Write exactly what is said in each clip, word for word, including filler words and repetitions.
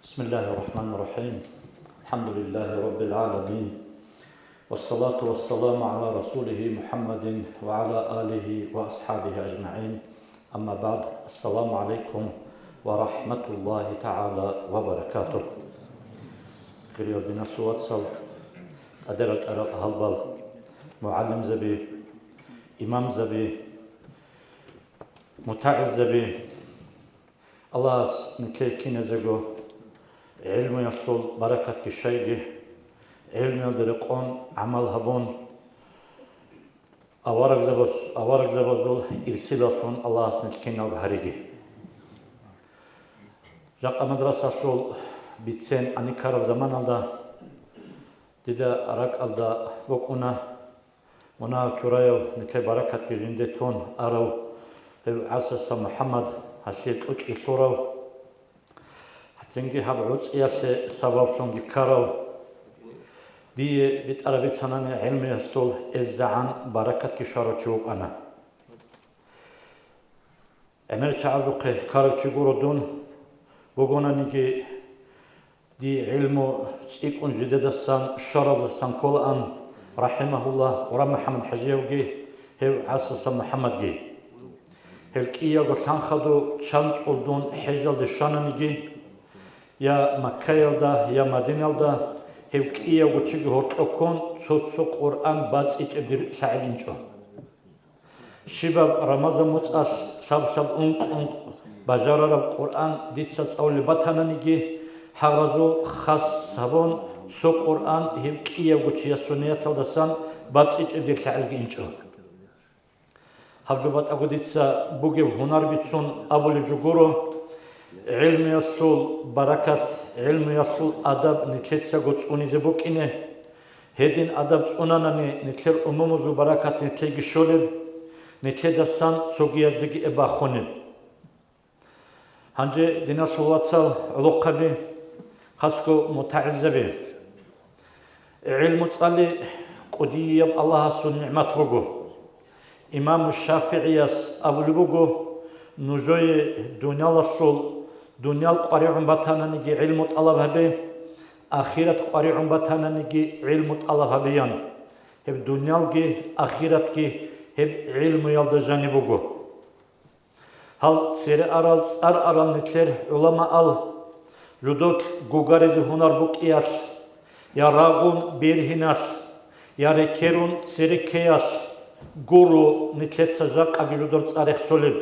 بسم الله الرحمن الرحيم. الحمد لله رب العالمين. والصلاة والسلام على رسوله محمد وعلى آله وأصحابه أجمعين. أما بعد. السلام عليكم ورحمة الله تعالى وبركاته. Хириял диналъул вацал, тӀадегӀан тӀарал гьалбал, мугӀалимзаби, имамзаби, мутагӀилзаби, Аллагьас нилъее киназего гӀилмуялъул баракатги щайги, гӀилмуялда рекъон гӀамал гьабун, аварагзабаз-, аварагзабазул ирсилаллъун Аллагьас нилъ киналго гьариги. Жакъа мадрасалъул бицен аникараб заманалда дида ракӀалда букӀуна мунагь чураяв, нилъер баракатги жинде тун арав гьев ГӀасаса МухӀаммад, гьалъие кьучӀги лъурав, гьатинги гьаб гӀуцӀиялъе сабаблъунги ккарав, дие битӀараб бицанани гӀилмуялъул эзегӀан баракатги щварав чи вукӀана. ГӀемер чагӀазухъе ккарав чи гуро дун, бугонаниги, дие гӀилму цӀикӀкӀун жидедасан щваразасан кколаан, рахӀимагьуллагь, Къуран МухӀаммад ХӀажиявги, гьев ГӀасаса МухӀаммадги. Гьел кӀиявго лъанхаду чанцӀул дун хӀежалде щвананиги, я Маккаялда, я Мадиналда, гьев кӀиявго чиги гьоркьо ккун, цо-цо Къуран бацӀичӀеб дир лъагӀел инчӀо. Щибаб Рамазан муцӀалъ лъаб-лъаб ункъ-ункъ бажарараб Къуръан дица цӀалулеб батананиги, гьагъазул хас гьабун, цо Къуръан гьев кӀиявго чиясул нияталдасан бацӀичӀеб дир лъагӀелги инчӀо. Гьаб жо батӀаго дица бугеб гьунар бицун абулеб жо гуро, гӀилмуялъул баракат, гӀилмуялъул адаб нилъецаго цӀунизе букӀине. Гьедин адаб цӀунанани, нилъер умумузул баракат нилъеги щолеб, нилъедасан цогияздеги эб бахунеб. Гьанже, диналъул вацал, гӀолохъаби, хасго мутагӀилзаби, гӀилму цӀали кӀудияб Аллагьасул нигӀмат буго. Имаму ШафигӀияс абулеб буго: «Нужее дуниялалъул, дуниял къваригӀун батананиги гӀилму тӀалаб гьабе, ахират къваригӀун батананиги гӀилму тӀалаб гьабе», – ян. Гьеб дуниялги ахиратги гьеб гӀилмуялда жаниб буго. Гьал цере арал, цӀар арал нилъер гӀуламаал жудулъ гугаризе гьунар букӀиялъ, я рагъун бергьиналъ, я рекерун цере ккеялъ гуро нилъеца жакъаги жудур цӀар рехсолеб.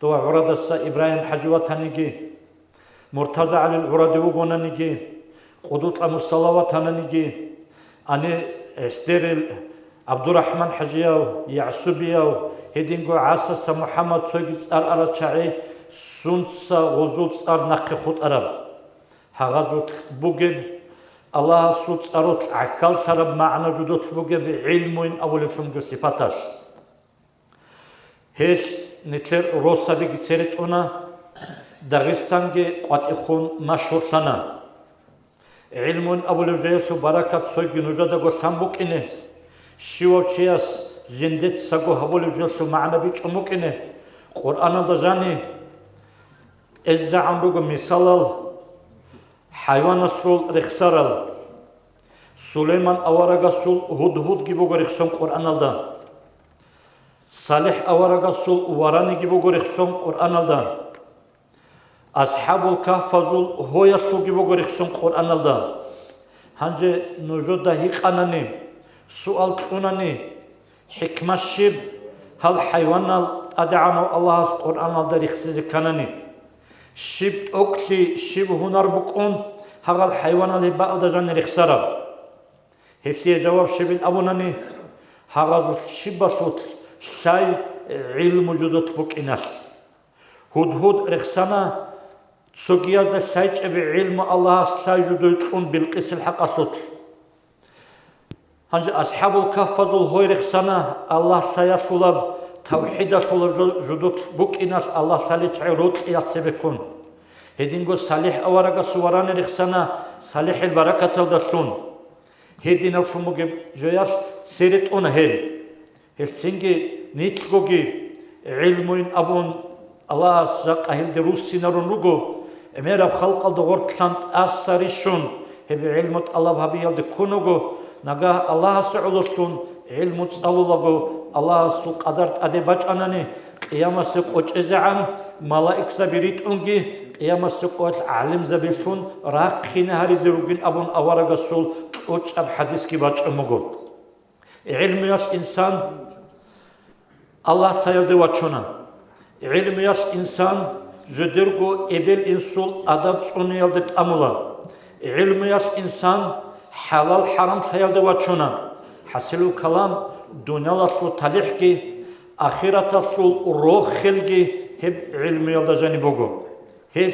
Дова гӀурадаса Ибрагьим ХӀажи ватаниги, МуртазагӀалил гӀураде вугонаниги, Къудутла Мусала ватананиги, ани гӀесдерил ГӀабдурахӀман ХӀажияв, ЯгӀсубияв, гьединго ГӀасаса МухӀаммад, цоги цӀар арал чагӀи, сунца гъозул цӀар нахъе хутӀараб. Гьагъазулъ бугеб, Аллагьасул цӀарулъ гӀахьаллъараб магӀна жудулъ бугеб гӀилмуйин абулеблъунго сипаталъ. Гьелъ нилъер росабиги цере тӀуна, Дагъистанги къватӀихъун машгьурлъана. ГӀилмуйин абулеб жоялъул баракат цойги нужедаго лъан букӀине, щивав чияс жиндецаго гьабулеб жоялъул магӀна бичӀчӀун букӀине, Къуръаналда жани, эзегӀан руго мисалал, хӀайваналъул рехсарал, Сулейман аварагасул гьудгьудги буго рехсон Къуръаналда. СалихӀ аварагасул вараниги буго рехсон Къуръаналда. АсхӀабул Кагьфазул гьоялъулги буго рехсон Къуръаналда. Гьанже нужеда гьикъанани, суал кьунани, хӀикмат щиб, гьал хӀайванал ТӀадегӀанав Аллагьас Къуръаналда рехсизе кканани? Щиб тӀокӀлъи, щиб гьунар букӀун, гьагъал хӀайванал гьеб бакӀалда жани рехсараб? Гьелъие жаваб щибин абунани, гьагъазулъ щибалъулъ лъай гӀилму жудулъ букӀиналъ. Гьудгьуд рехсана, цогиязда лъайчӀеб гӀилму Аллагьас лъай жудуй кьун Билкъисил хӀакъалъулъ. Гьанже АсхӀабул Кагьфазул гьой рехсана, Аллагь лъаялъулаб, тавхӀидалъулаб жо-, жудулъ букӀиналъ Аллагь лъаличӀеб рокьи яцебеккун. Гьединго СалихӀ аварагасул варани рехсана, СалихӀил баракаталдалъун. Гьединаблъун бугеб жоялъ цере тӀуна гьел. Гьелцинги нилъгоги гӀилмуйин абун, Аллагьас жакъа гьелде руссинарун руго, ГӀемераб халкъалда гъоркьлъан тӀаса рищун, гьеб гӀилму тӀалаб гьабиялде ккун вуго, нагагь Аллагьасе гӀололъун гӀилму цӀалулаго, Аллагьасул къадар тӀаде бачӀанани, къиямасеб къо чӀезегӀан малаикзаби ритӀунги, къиямасеб къоялъ гӀалимзабилъун рахъине гьаризе ругин абун аварагасул кьучӀаб хӀадисги бачӀун буго. ГӀилмуялъ инсан Аллагьтаялде вачуна. ГӀилмуялъ инсан жидерго эбел-инсул адаб цӀуниялде тӀамула. ГӀилмуялъ инсан хӀалал-хӀарамлъаялде вачуна. ХӀасилул калам, дуниялалъул талихӀги, ахираталъул рохелги гьеб гӀилмуялда жаниб буго. Гьелъ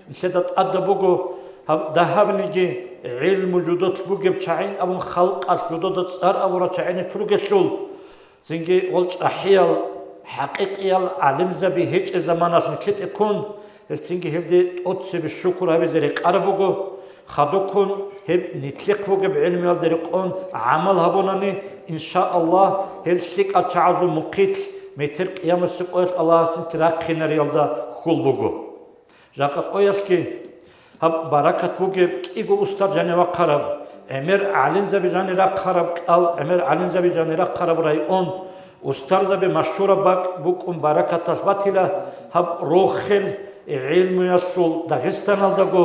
нилъеда тӀадаб буго гьаб дагьабниги гӀилму жудолъ бугеб чагӀи абун халкъалъ жудода цӀар абурал чагӀи нилъ ругелъул, цинги гъол чӀахӀиял, хӀакъикъиял гӀалимзаби гьечӀеб заманалъ нилъеде ккун, гьелцинги гьелде тӀоцебе шукур гьабизе рекъараб буго, хадуккун гьеб нилъехъ бугеб гӀилмуялде рекъон гӀамал гьабунани, иншааллагь, гьел лъикӀал чагӀазул мухъилъ метер къиямасеб къоялъ Аллагьас нилъ рахъинариялда хьул буго. Жакъа къоялъги гьаб баракат бугеб кӀиго устар жанивахъараб, гӀемер гӀалимзаби жанирахъараб кӀал, гӀемер гӀалимзаби жанирахъараб район, устарзаби машгьураб бакӀ букӀун баракаталъ батила гьаб рохел гӀилмуялъул Дагъистаналдаго,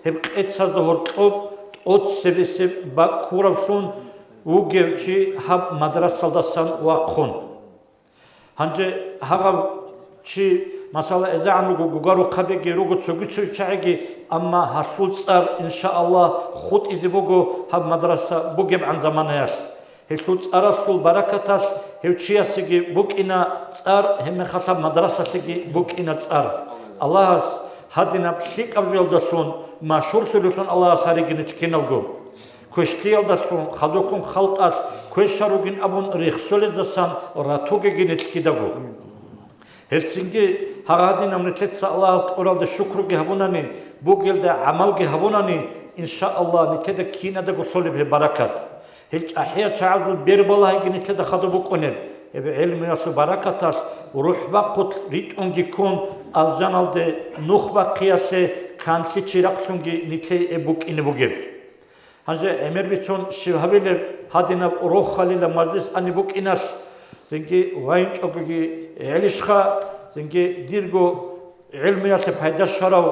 гьеб къецазда гьоркьоб тӀоцебесеб бакӀ ккураблъун вугев чи гьаб мадрасалдасан вахъун. Гьанже гьагъав чи, масала, эзегӀан руго, гугарухъабиги руго, цоги-цоги чагӀиги, амма гьалъул цӀар, иншааллагь, хутӀизе буго гьаб мадраса бугебгӀан заманаялъ. Гьелъул цӀаралъул баракаталъ гьев чиясеги букӀина цӀар, гьебмехалъ гьаб мадрасалъеги букӀина цӀар. Аллагьас гьадинаб лъикӀаб жоялдалъун машгьурлъулелъун Аллагьас гьариги нилъ киналго. Квешлъиялдалъун хадуккун халкъалъ квеша ругин абун рехсолездасан ратугеги нилъ кидаго. Гьелцинги гьагъадинаб нилъеца Аллагьас тӀуралда шукруги гьабунани, бугелда гӀамалги гьабунани, иншааллагь, нилъеда кинадаго лъолеб гьеб баракат. Гьел чӀахӀиял чагӀазул бербалагьиги нилъеда хадуб букӀунеб. Гьеб гӀилмуялъул баракаталъ рухӀ бахъулъ ритӀунги ккун, алжаналде нух бахъиялъе канлъи чирахълъунги нилъее гьеб букӀине бугеб. Гьанже гӀемер бицун щиб гьабилеб гьадинаб рохалила мажлис ани букӀиналъ, цинги вайинчӀогоги гӀелищха, цинги дирго гӀилмуялъе пайда щварав,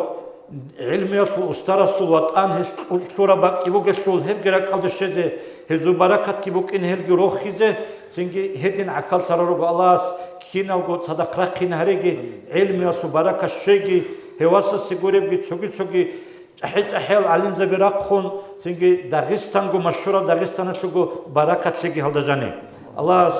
гӀилмуялъул устарасул ватӀан гьес кьураб бакӀги бугелъул, гьебги ракӀалде щвезе, гьезул баракатги букӀин гьелги рохизе, цинги гьедин гӀахьаллъарал руго Аллагьас киналго цадахъ рахъин гьареги, гӀилмуялъул баракат щвеги, гьев васасе гуребги цоги-цоги ЧӀахӀи-чӀахӀиял гӀалимзаби рахъун, цинги Дагъистанго машгьураб Дагъистаналъулго баракатлъиги гьалда жаниб. Аллагьас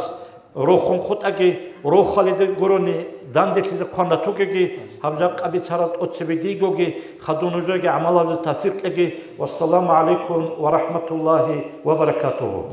рохун хутӀаги, рохалиде гурони данделъизе хъван ратугеги, гьаб жакъа бицарал тӀоцебе дийгоги, хадув нужееги гӀамал гьабизе тавфикъ кьеги. Вассаламу гӀалайкум ва рахӀматуллагьи ва баракатугьу.